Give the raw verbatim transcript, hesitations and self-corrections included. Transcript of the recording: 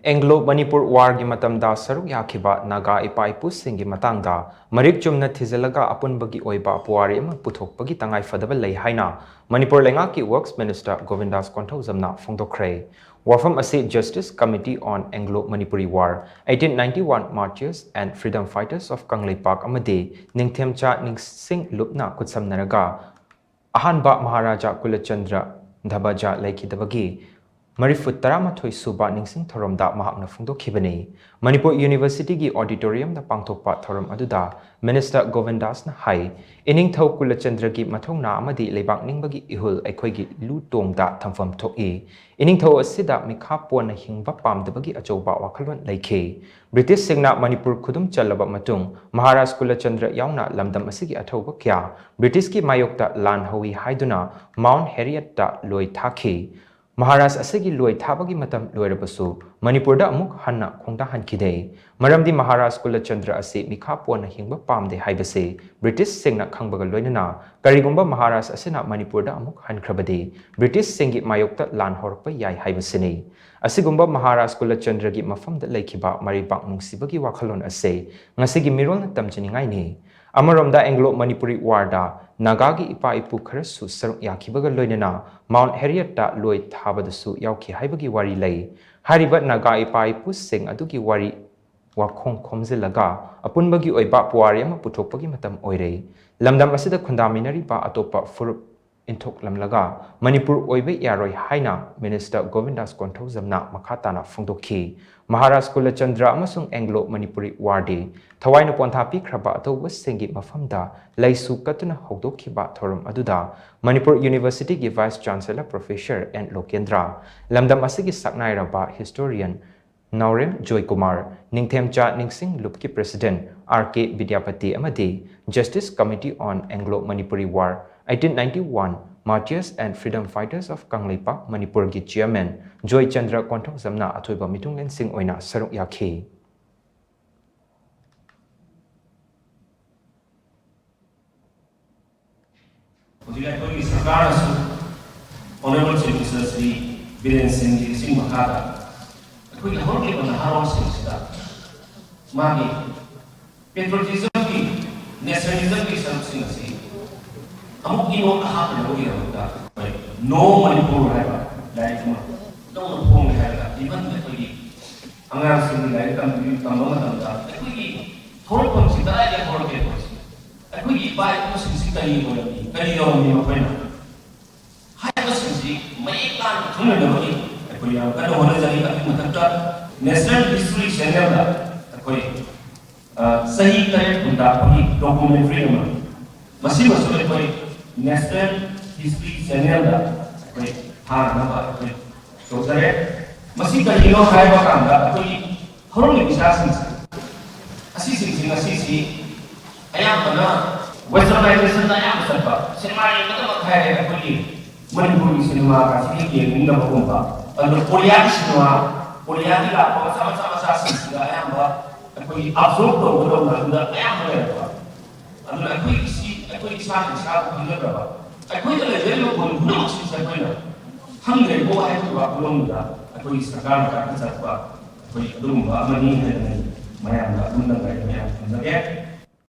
Anglo Manipur ꯋꯥꯔꯒꯤ ꯃꯇꯝꯗ ꯁꯔꯨꯛ ꯌꯥꯈꯤꯕ ꯅꯥꯒꯥ ꯏꯄꯥ ꯏꯄꯨꯁꯤꯡꯒꯤ ꯃꯇꯥꯡꯗ ꯃꯔꯤꯛ ꯆꯨꯝꯅ ꯊꯤꯖꯤꯜꯂꯒ ꯑꯄꯨꯟꯕꯒꯤ ꯑꯣꯏꯕ ꯄꯨꯋꯥꯔꯤ ꯑꯃ ꯄꯨꯊꯣꯛꯄꯒꯤ ꯇꯉꯥꯏ ꯐꯗꯕ ꯂꯩ ꯍꯥꯏꯅ ꯃꯅꯤꯄꯨꯔ ꯂꯩꯉꯥꯛꯀꯤ Works Minister ꯒꯣꯕꯤꯟꯗꯥꯁ ꯀꯣꯟꯊꯧꯖꯝꯅ ꯐꯣꯡꯗꯣꯛꯈ꯭ꯔꯦ꯫ ꯋꯥꯐꯝ ꯑꯁꯤ Justice Committee on Anglo Manipuri War, eighteen ninety-one Martyrs and Freedom Fighters of Kangleipak ꯑꯃꯗꯤ ꯅꯤꯡꯊꯦꯝꯆꯥ ꯅꯤꯡꯁꯤꯡ ꯂꯨꯞꯅ ꯈꯨꯠꯁꯝꯅꯔꯒ ꯑꯍꯥꯟꯕ ꯃꯍꯥꯔꯥꯖꯥ ꯀꯨꯂꯆꯟꯗ꯭ꯔ ꯙꯕꯖꯥ ꯂꯩꯈꯤꯗꯕꯒꯤ ꯃꯔꯤꯐꯨ ꯇꯔꯥꯃꯥꯊꯣꯏ ꯁꯨꯕ ꯅꯤꯡꯁꯤꯡ ꯊꯧꯔꯝꯗ ꯃꯍꯥꯛꯅ ꯐꯣꯡꯗꯣꯛꯈꯤꯕꯅꯤ꯫ ꯃꯅꯤꯄꯨꯔ ꯌꯨꯅꯤꯚꯔꯁꯤꯇꯤꯒꯤ ꯑꯣꯗꯤꯇꯣꯔꯤꯌꯝꯗ ꯄꯥꯡꯊꯣꯛꯄ ꯊꯧꯔꯝ ꯑꯗꯨꯗ ꯃꯤꯅꯤꯁꯇꯔ ꯒꯣꯕꯤꯟꯗꯥꯁꯅ ꯍꯥꯏ, ꯏꯅꯤꯡꯊꯧ ꯀꯨꯂꯆꯟꯗ꯭ꯔꯒꯤ ꯃꯊꯧꯅꯥ ꯑꯃꯗꯤ ꯂꯩꯕꯥꯛ ꯅꯤꯡꯕꯒꯤ ꯏꯍꯨꯜ ꯑꯩꯈꯣꯏꯒꯤ ꯂꯨ ꯇꯣꯡꯗ ꯊꯝꯐꯝ ꯊꯣꯛꯏ꯫ ꯏꯅꯤꯡꯊꯧ ꯑꯁꯤꯗ ꯃꯤꯈꯥ ꯄꯣꯟꯅ ꯍꯤꯡꯕ ꯄꯥꯝꯗꯕꯒꯤ ꯑꯆꯧꯕ ꯋꯥꯈꯜꯂꯣꯟ ꯂꯩꯈꯤ꯫ ꯕ꯭ꯔꯤꯇꯤꯁꯁꯤꯡꯅ ꯃꯅꯤꯄꯨꯔ ꯈꯨꯗꯨꯝ ꯆꯜꯂꯕ ꯃꯇꯨꯡ ꯃꯍꯥꯔꯥꯖ ꯀꯨꯂꯆꯟꯗ꯭ꯔ ꯌꯥꯎꯅ ꯂꯝꯗꯝ ꯑꯁꯤꯒꯤ ꯑꯊꯧꯕ ꯀꯌꯥ ꯕ꯭ꯔꯤꯇꯤꯁꯀꯤ ꯃꯥꯌꯣꯛꯇ ꯂꯥꯟ ꯍꯧꯏ ꯍꯥꯏꯗꯨꯅ ꯃꯥꯎꯟꯠ ꯍꯦꯔꯤꯌꯠꯇ ꯂꯣꯏ ꯊꯥꯈꯤ꯫ ꯃꯍꯥꯔꯥꯖ ꯑꯁꯤꯒꯤ ꯂꯣꯏ ꯊꯥꯕꯒꯤ ꯃꯇꯝ ꯂꯣꯏꯔꯕꯁꯨ ꯃꯅꯤꯄꯨꯔꯗ ꯑꯃꯨꯛ ꯍꯟꯅ ꯈꯣꯡꯗꯥꯍꯟꯈꯤꯗꯦ꯫ ꯃꯔꯝꯗꯤ ꯃꯍꯥꯔꯥꯖ ꯀꯨꯂꯆꯟꯗ꯭ꯔ ꯑꯁꯤ ꯃꯤꯈꯥ ꯄꯣꯟꯅ ꯍꯤꯡꯕ ꯄꯥꯝꯗꯦ ꯍꯥꯏꯕꯁꯤ ꯕ꯭ꯔꯤꯇꯤꯁꯁꯤꯡꯅ ꯈꯪꯕꯒ ꯂꯣꯏꯅꯅ ꯀꯔꯤꯒꯨꯝꯕ ꯃꯍꯥꯔꯥꯖ ꯑꯁꯤꯅ ꯃꯅꯤꯄꯨꯔꯗ ꯑꯃꯨꯛ ꯍꯟꯈ꯭ꯔꯕꯗꯤ ꯕ꯭ꯔꯤꯇꯤꯁꯁꯤꯡꯒꯤ ꯃꯥꯌꯣꯛꯇ ꯂꯥꯟ ꯍꯧꯔꯛꯄ ꯌꯥꯏ ꯍꯥꯏꯕꯁꯤꯅꯤ꯫ ꯑꯁꯤꯒꯨꯝꯕ ꯃꯍꯥꯔꯥꯖ ꯀꯨꯂꯆꯟꯗ꯭ꯔꯒꯤ ꯃꯐꯝꯗ ꯂꯩꯈꯤꯕ ꯃꯔꯩꯕꯥꯛ ꯅꯨꯡꯁꯤꯕꯒꯤ ꯋꯥꯈꯜꯂꯣꯟ ꯑꯁꯤ ꯉꯁꯤꯒꯤ ꯃꯤꯔꯣꯜꯅ ꯇꯝꯖꯅꯤꯡꯉꯥꯏꯅꯤ꯫ ꯑꯃꯔꯣꯝꯗ ꯑꯦꯡꯒ꯭ꯂꯣ ꯃꯅꯤꯄꯨꯔꯤ ꯋꯥꯔꯗ ꯅꯥꯒꯥꯒꯤ ꯏꯄꯥ ꯏꯄꯨ ꯈꯔꯁꯨ ꯁꯔꯨꯛ ꯌꯥꯈꯤꯕꯒ ꯂꯣꯏꯅꯅ ꯃꯥꯎꯟꯠ ꯍꯦꯔꯤꯌꯠꯇ ꯂꯣꯏ ꯊꯥꯕꯗꯁꯨ ꯌꯥꯎꯈꯤ ꯍꯥꯏꯕꯒꯤ ꯋꯥꯔꯤ ꯂꯩ꯫ ꯍꯥꯏꯔꯤꯕ ꯅꯥꯒꯥ ꯏꯄꯥ ꯏꯄꯨꯁꯤꯡ ꯑꯗꯨꯒꯤ ꯋꯥꯔꯤ ꯋꯥꯈꯣꯡ ꯈꯣꯝꯖꯤꯜꯂꯒ ꯑꯄꯨꯟꯕꯒꯤ ꯑꯣꯏꯕ ꯄꯨꯋꯥꯔꯤ ꯑꯃ ꯄꯨꯊꯣꯛꯄꯒꯤ ꯃꯇꯝ ꯑꯣꯏꯔꯦ꯫ ꯂꯝꯗꯝ ꯑꯁꯤꯗ ꯈꯨꯟꯗꯥꯃꯤꯟꯅꯔꯤꯕ ꯑꯇꯣꯞꯄ ꯐꯨꯔꯨꯞ ꯏꯟꯊꯣꯛꯂꯝꯂꯒ ꯃꯅꯤꯄꯨꯔ ꯑꯣꯏꯕ ꯌꯥꯔꯣꯏ ꯍꯥꯏꯅ ꯃꯤꯅꯤꯁꯇꯔ ꯒꯣꯕꯤꯟꯗꯥꯁ ꯀꯣꯟꯊꯧꯖꯝꯅ ꯃꯈꯥ ꯇꯥꯅ ꯐꯣꯡꯗꯣꯛꯈꯤ꯫ ꯃꯍꯥꯔꯥꯖ ꯀꯨꯂꯆꯟꯗ꯭ꯔ ꯑꯃꯁꯨꯡ ꯑꯦꯡꯒ꯭ꯂꯣ ꯃꯅꯤꯄꯨꯔꯤ ꯋꯥꯔꯗꯤ ꯊꯋꯥꯏꯅ ꯄꯣꯟꯊꯥ ꯄꯤꯈ꯭ꯔꯕ ꯑꯇꯧꯕꯁꯤꯡꯒꯤ ꯃꯐꯝꯗ ꯂꯩꯁꯨ ꯀꯠꯇꯨꯅ ꯍꯧꯗꯣꯛꯈꯤꯕ ꯊꯧꯔꯝ ꯑꯗꯨꯗ ꯃꯅꯤꯄꯨꯔ ꯌꯨꯅꯤꯚꯔꯁꯤꯇꯤꯒꯤ vice chancellor professor N Lokendra, ꯂꯝꯗꯝ ꯑꯁꯤꯒꯤ ꯁꯛꯅꯥꯏꯔꯕ ꯍꯤꯁꯇꯣꯔꯤꯌꯟ ꯅꯥꯎꯔꯦꯝ ꯖꯣꯏꯀꯨꯃꯥꯔ, ꯅꯤꯡꯊꯦꯝꯆꯥ ꯅꯤꯡꯁꯤꯡ ꯂꯨꯞꯀꯤ ꯄ꯭ꯔꯦꯁꯤꯗꯦꯟꯠ ꯑꯥꯔ ꯀꯦ ꯕꯤꯗ꯭ꯌꯥꯄꯇꯤ ꯑꯃꯗꯤ Justice Committee on Anglo Manipuri War, eighteen ninety-one Martyrs and Freedom Fighters of Kangleipak ꯃꯅꯤꯄꯨꯔꯒꯤ ꯆꯤꯌꯔꯃꯦꯟ ꯖꯣꯏꯆꯟꯗ꯭ꯔ ꯀꯣꯟꯊꯧꯖꯝꯅ ꯑꯊꯣꯏꯕ ꯃꯤꯊꯨꯡꯂꯦꯟꯁꯤꯡ ꯑꯣꯏꯅ ꯁꯔꯨꯛ ꯌꯥꯈꯤ꯫ ꯍꯧꯖꯤꯛ ꯑꯩꯈꯣꯏꯒꯤ ꯁꯔꯀꯥꯔꯅꯁꯨ Honourable Chief Minister Shri Biren ꯁꯤꯡꯒꯤ ꯂꯨꯆꯤꯡ ꯃꯈꯥꯗ ꯑꯩꯈꯣꯏꯒꯤ ꯍꯧꯔꯛꯂꯤꯕ ꯅꯍꯥꯔꯣꯜꯁꯤꯡꯁꯤꯗ ꯃꯥꯒꯤ patriotismꯒꯤ, nationalismꯒꯤ ꯁꯔꯨꯛꯁꯤꯡ ꯑꯁꯤ ꯑꯃꯨꯛ ꯏꯅꯣꯠꯇ ꯍꯥꯞꯅꯕꯒꯤꯗꯃꯛꯇ ꯑꯩꯈꯣꯏ ꯅꯣ ꯃꯅꯤꯄꯨꯔ ꯍꯥꯏꯕ ꯂꯥꯏꯔꯤꯛ ꯑꯃ ꯅꯧꯅ ꯐꯣꯡꯉꯦ ꯍꯥꯏꯔꯒ, even ꯑꯩꯈꯣꯏꯒꯤ ꯑꯉꯥꯡꯁꯤꯡꯒꯤ ꯂꯥꯏꯔꯤꯛ ꯇꯝꯕ, ꯇꯝꯕ ꯃꯇꯝꯗ ꯑꯩꯈꯣꯏꯒꯤ ꯍꯧꯔꯛꯐꯝꯁꯤ ꯀꯗꯥꯏꯗꯒꯤ ꯍꯧꯔꯛꯀꯦ ꯍꯥꯏꯕꯁꯤ, ꯑꯩꯈꯣꯏꯒꯤ ꯏꯄꯥ ꯏꯄꯨꯁꯤꯡꯁꯤ ꯀꯔꯤ ꯑꯣꯏꯔꯝꯃꯤ, ꯀꯔꯤ ꯇꯧꯔꯝꯃꯤ ꯃꯈꯣꯏꯅ ꯍꯥꯏꯕꯁꯤꯡꯁꯤ ꯃꯌꯦꯛ ꯂꯥꯅ ꯈꯪꯅꯅꯕꯒꯤ ꯑꯩꯈꯣꯏ ꯌꯥꯝ ꯀꯟꯅ ꯍꯣꯠꯅꯖꯔꯤ꯫ ꯑꯗꯨꯒꯤ ꯃꯊꯛꯇ National History Channelꯗ ꯑꯩꯈꯣꯏ, ꯑ, ꯆꯍꯤ ꯇꯔꯦꯠ ꯈꯨꯟꯇꯥꯛꯄꯒꯤ documentary ꯑꯃ, ꯃꯁꯤꯃꯁꯨ ꯑꯩꯈꯣꯏ National History Channelꯗ ꯑꯩꯈꯣꯏ ꯊꯥꯅꯅꯕ ꯑꯩꯈꯣꯏ ꯇꯧꯖꯔꯦ꯫ ꯃꯁꯤ ꯀꯔꯤꯅꯣ ꯍꯥꯏꯕ ꯀꯥꯟꯗ, ꯑꯩꯈꯣꯏꯒꯤ ꯍꯧꯔꯛꯂꯤꯕ ꯏꯆꯥꯁꯤꯡꯁꯦ, ꯑꯁꯤꯁꯤꯡꯁꯤ ꯉꯁꯤꯁꯤ ꯑꯌꯥꯝꯕꯅ Westernizationꯗ ꯑꯌꯥꯝꯕ ꯆꯠꯄ, ꯁꯤꯅꯦꯃꯥ ꯌꯦꯡꯕꯗꯃꯛ ꯍꯥꯏꯔꯦ, ꯑꯩꯈꯣꯏꯒꯤ ꯃꯅꯤꯄꯨꯔꯒꯤ ꯁꯤꯅꯦꯃꯥꯒꯁꯤꯗꯤ ꯌꯦꯡꯅꯤꯡꯗꯕꯒꯨꯝꯕ, ꯑꯗꯨꯒ ꯀꯣꯔꯤꯌꯥꯒꯤ ꯁꯤꯅꯦꯃꯥ, ꯀꯣꯔꯤꯌꯥꯒꯤ ꯂꯥꯛꯄ ꯃꯆꯥ ꯃꯆꯥ ꯃꯆꯥꯁꯤꯡꯁꯤꯗ ꯑꯌꯥꯝꯕ ꯑꯩꯈꯣꯏꯒꯤ absorb ꯇꯧꯒꯗꯧꯅ ꯑꯗꯨꯗ ꯑꯌꯥꯝꯕ ꯂꯩꯔꯛꯄ꯫ ꯑꯗꯨꯅ ꯑꯩꯈꯣꯏꯒꯤ ꯁꯤ, ꯑꯩꯈꯣꯏ ꯏꯁꯥꯅ ꯏꯁꯥꯕꯨ ꯈꯪꯖꯗꯕ, ꯑꯩꯈꯣꯏꯗ ꯂꯩꯖꯔꯤꯕ ꯒꯨꯟ ꯄꯨꯝꯅꯃꯛꯁꯤꯡꯁꯦ ꯑꯩꯈꯣꯏꯅ ꯈꯪꯗ꯭ꯔꯦꯀꯣ ꯍꯥꯏꯈꯤꯕ ꯋꯥꯈꯜꯂꯣꯟꯗꯨꯗ ꯑꯩꯈꯣꯏꯒꯤ ꯁꯔꯀꯥꯔꯅ ꯀꯥꯏꯈꯠꯆꯔꯛꯄ ꯑꯩꯈꯣꯏ ꯑꯗꯨꯒꯨꯝꯕ ꯑꯃꯅꯤ ꯍꯥꯏꯗꯅ ꯑꯩ ꯃꯌꯥꯝꯗ ꯑꯗꯨꯝ ꯅꯪꯒ ꯑꯩ ꯃꯌꯥꯝ ꯊꯝꯖꯒꯦ꯫